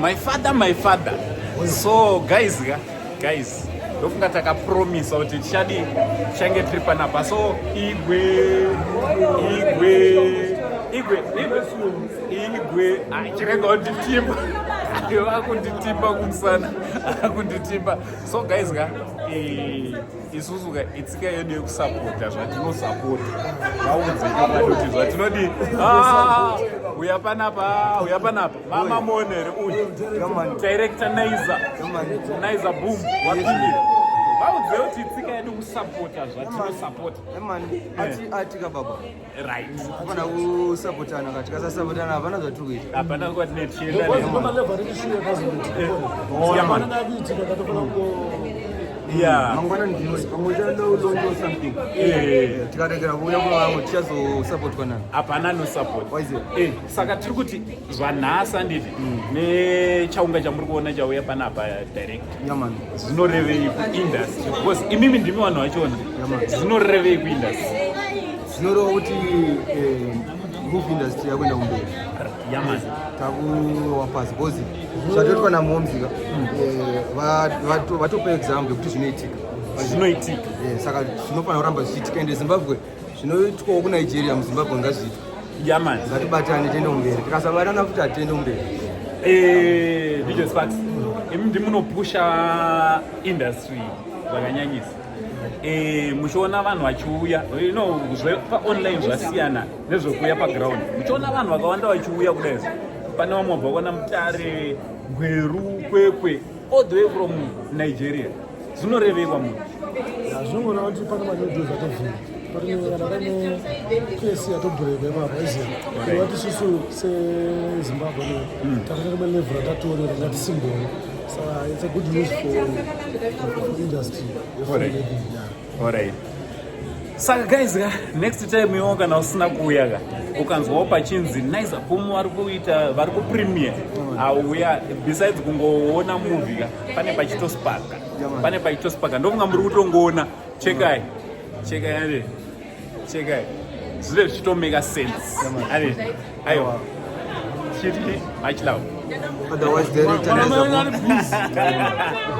My father, my father. So guys, guys, ndofunga takapromisa kuti tichadi tichange tiri panapa. So igwe, igwe, igwe, igwe, igwe. Ah, chirega kunditimba. Vakunditimba kumusana. Akunditimba. So guys ka, eh, isusu ka itsika yedu yekusapota zvatinosapota. Vaudze chokwadi kuti zvatinodi. Ah, uya panapa, uya panapa. Mama muonere uyu. Director Naiza. Naiza Boom wapindira. Vaudze kuti tsika yedu kusapota zvatinosapota. Atika baba. Right. Hapana kusapotana ka tikasasapotana hapana zvatiri kuita. Hapana kwa tine tichienda. Yeah. Mangwana ndinoi pamwe uchada or something. Eh. Tikaregera kuuya kwa tichazosapotwa nani? Hapana no support. Waize. Eh, saka tiri kuti zvanhasi handiti nechaunga chamuri kuona chauya panapa direct. Yeah man. Zvinorevei kuindustry because imimi ndimi vanhu vachona. Yeah, man. Zvinorevei kuindustry. Zvinoreva kuti movie industry yakuenda kumberi. Yeah man. Takuwa pasi because zvatoitwa namomzika vatopa example yekuti zvinoitika. Zvinoitika. Saka zvinofanira kuramba zvichiitika ende Zimbabwe zvinoitwawo kuNigeria, muZimbabwe ngazviitwe. Yeah man. Ngatibatane tiende kumberi, tikasabatana futi hatiende kumberi. DJ Sparks, imi ndimunopusha industry zvakanyanyisa. Muchiona vanhu vachiuya, zvepaonline zvasiyana nezvekuuya paground. Muchiona vanhu vakawanda vachiuya kudai, pane vamwe vabva kuona Mutare, Gweru, Kwekwe, all the way from Nigeria. Zvinorevei kwamuri? Zvinongona kuti pane manew atovhura, pane kana pane kesi yatobhureka ipapo iziva kureva isusu seZimbabwe takaita rimwe level ratatori ringatisimbowo. Saka it's a good news for industry yefilmmaking, yeah. Alright. Saka guys ka, next time iwo kana usina kuuya ka, ukanzwawo pachinzi Naiza Boom vari kuita, vari kupremiere, auya. Besides kungoona movie ka, pane pachitospaka, pane pachitospaka. Ndofunga muri kutongoona. Chekai, chekai, ane chekai, zvinenge zvichitomeka sense ane. Aiwa, chiti much love. Otherwise director Naiza Boom.